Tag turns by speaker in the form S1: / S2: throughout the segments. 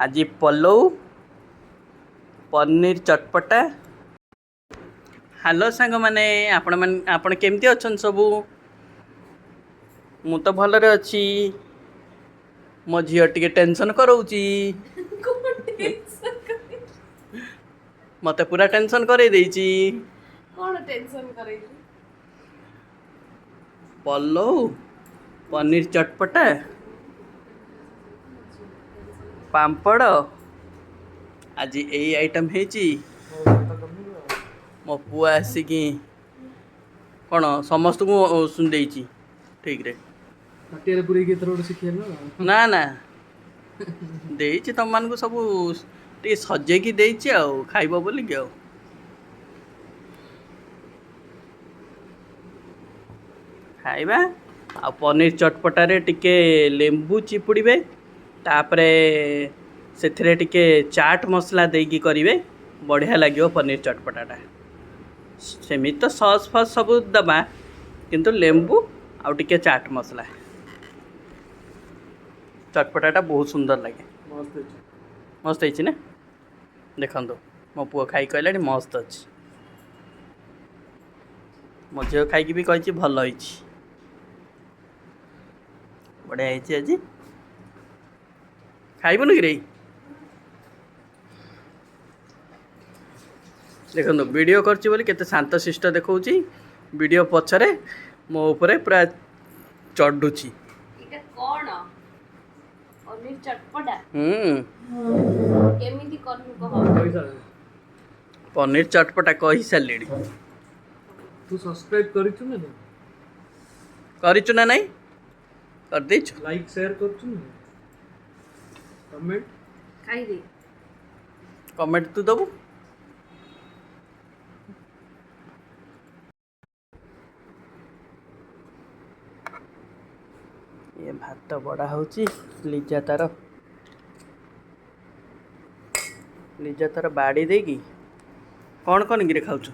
S1: ଆଜି ପଲଉ, ପନିର ଚଟପଟା। ହ୍ୟାଲୋ ସାଙ୍ଗମାନେ, ଆପଣମାନେ ଆପଣ କେମିତି ଅଛନ୍ତି ସବୁ? ମୁଁ ତ ଭଲରେ ଅଛି। ମୋ ଝିଅ ଟିକେ ଟେନସନ୍ କରଉଛି।
S2: ଟେନସନ୍ କରେଇଲି?
S1: ମୋତେ ପୁରା ଟେନସନ୍ କରେଇ ଦେଇଛି।
S2: କଣ ଟେନସନ୍ କରେଇଲି?
S1: ପଲଉ, ପନିର ଚଟପଟା, ପାମ୍ପଡ଼, ଆଜି ଏଇ ଆଇଟମ୍ ହେଇଛି। ମୋ ପୁଅ ଆସିକି କ'ଣ ସମସ୍ତଙ୍କୁ ଦେଇଛି ଠିକରେ।
S3: ତାଟିଆରେ ପୁରେଇକି ଏଥର ଗୋଟେ ଶିଖେଇଲ।
S1: ନା ନା, ଦେଇଛି ତମମାନଙ୍କୁ ସବୁ ଟିକେ ସଜେଇକି ଦେଇଛି ଆଉ ଖାଇବ ବୋଲିକି। ଆଉ ଖାଇବା। ଆଉ ପନିର ଚଟପଟାରେ ଟିକେ ଲେମ୍ବୁ ଚିପୁଡ଼ିବେ, ତାପରେ ସେଥିରେ ଟିକେ ଚାଟ୍ ମସଲା ଦେଇକି କରିବେ, ବଢ଼ିଆ ଲାଗିବ ପନିର ଚଟପଟାଟା। ସେମିତି ତ ସସ୍ ଫସ୍ ସବୁ ଦେବା, କିନ୍ତୁ ଲେମ୍ବୁ ଆଉ ଟିକେ ଚାଟ୍ ମସଲା ଚଟପଟାଟା ବହୁତ ସୁନ୍ଦର ଲାଗେ।
S3: ମସ୍ତ ହେଇଛି।
S1: ମସ୍ତ ହେଇଛି ନା? ଦେଖନ୍ତୁ, ମୋ ପୁଅ ଖାଇକି କହିଲାଣି ମସ୍ତ ଅଛି। ମୋ ଝିଅ ଖାଇକି ବି କହିଛି ଭଲ ହେଇଛି, ବଢ଼ିଆ ହେଇଛି ଆଜି। ଖାଇବୁନି କିରେ? ଦେଖନ୍ତୁ, ଭିଡ଼ିଓ କରୁଛି ବୋଲି କେତେ ଶାନ୍ତଶିଷ୍ଟ ଦେଖାଉଛି, ଭିଡ଼ିଓ ପଛରେ ମୋ ଉପରେ ପୁରା ଚଢ଼ୁଛି।
S2: ଏଇଟା କଣ? ପନିର ଚଟପଟା?
S1: ହୁଁ।
S2: କେମିତି କଲୁ କହ।
S3: କହିସାରିଲାଣି।
S1: ପନିର ଚଟପଟା କହିସାରିଲିଣି।
S3: ତୁ ସବସ୍କ୍ରାଇବ କରିଛୁ ନା ନାଇଁ?
S1: କରିଛୁ ନା ନାଇଁ? କରିଦେଇଛୁ?
S3: ଲାଇକ୍ ସେୟାର କରୁଛୁ ନା? କମେଣ୍ଟ?
S2: ଖାଇଦେ।
S1: କମେଣ୍ଟ ତୁ ଦେବୁ। ଇଏ ଭାତ ବଡ଼ା ହେଉଛି। ଲିଜା ତାର ବାଡ଼ି ଦେଇକି କ'ଣ କ'ଣ କିରେ ଖାଉଛୁ?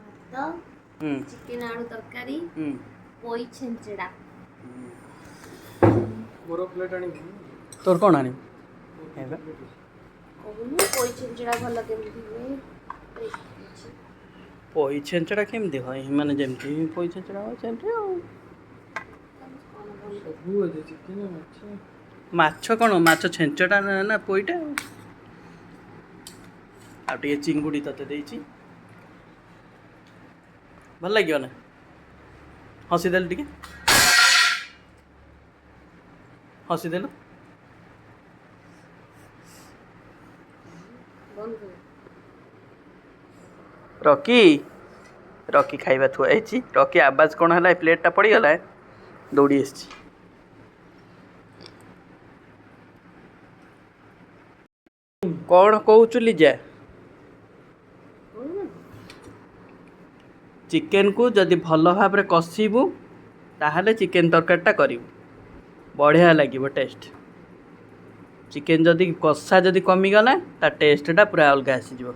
S2: ଭାତ, ଚିକେନ ଆଳୁ ତରକାରୀ, ପୋଇ ଛେଞ୍ଚେଡ଼ା।
S3: ମୋର ପ୍ଲେଟ୍ ଆଣିବୁ।
S1: ତୋର କ'ଣ ଆଣିବୁ ଏବେ?
S2: କହୁନୁ, ପୋଇ ଛେଞ୍ଚେଡ଼ା ଭଲ କେମିତି ହୁଏ ରେସିପି ଅଛି?
S1: ପୋଇ ଛେଞ୍ଚଡ଼ା କେମିତି ହୁଏ ମାନେ ଯେମିତି ପୋଇ ଛେଞ୍ଚଡ଼ା ହୁଏ ସେମିତି ଆଉ।
S2: କଣ ଭଲ?
S3: ସବୁ ଅଛି, ଚିକେନ, ମାଛ।
S1: ମାଛ କ'ଣ ମାଛ ଛେଞ୍ଚଡ଼ା ନା? ନା, ପୋଇଟା ଆଉ। ଆଉ ଟିକେ ଚିଙ୍ଗୁଡ଼ି ତତେ ଦେଇଛି, ଭଲ ଲାଗିବ ନା? ହସିଦେଲୁ ଟିକେ, ହସିଦେଲୁ।
S2: ବନ୍ଦ କର।
S1: ରକି, ରକି, ଖାଇବା ଥୁଆ ହେଇଛି। ରକି, ଆବାଜ କ'ଣ ହେଲା? ଏ ପ୍ଲେଟ୍ଟା ପଡ଼ିଗଲା, ଦୌଡ଼ି ଆସିଛି। କ'ଣ କହୁଛୁ ଲିଜା?
S2: କହୁନୁ।
S1: ଚିକେନକୁ ଯଦି ଭଲ ଭାବରେ କଷିବୁ, ତାହେଲେ ଚିକେନ ତରକାରୀଟା କରିବୁ, ବଢ଼ିଆ ଲାଗିବ ଟେଷ୍ଟ। ଚିକେନ ଯଦି କଷା ଯଦି କମିଗଲା, ତା ଟେଷ୍ଟଟା ପୁରା ଅଲଗା ଆସିଯିବ,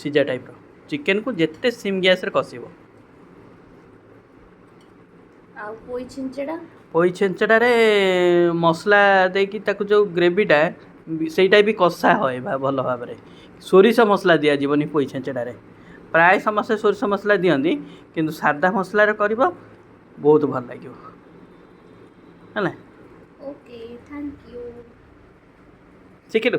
S1: ସିଝା ଟାଇପ୍ର। ଚିକେନକୁ ଯେତେ ସିମ୍ ଗ୍ୟାସ୍ରେ କଷିବ।
S2: ଆଉ ପୋଇ ଛେଞ୍ଚେଡ଼ା?
S1: ପୋଇ ଛେଞ୍ଚଡ଼ାରେ ମସଲା ଦେଇକି ତାକୁ ଯେଉଁ ଗ୍ରେଭିଟା, ସେଇଟା ବି କଷା ହୁଏ ଭଲ ଭାବରେ। ସୋରିଷ ମସଲା ଦିଆଯିବନି ପୋଇ ଛେଞ୍ଚଡ଼ାରେ। ପ୍ରାୟ ସମସ୍ତେ ସୋରିଷ ମସଲା ଦିଅନ୍ତି, କିନ୍ତୁ ସାଧା ମସଲାରେ କରିବ, ବହୁତ ଭଲ ଲାଗିବ। ହେଲା?
S2: Okay, thank you.
S1: ଶିଖିଲୁ?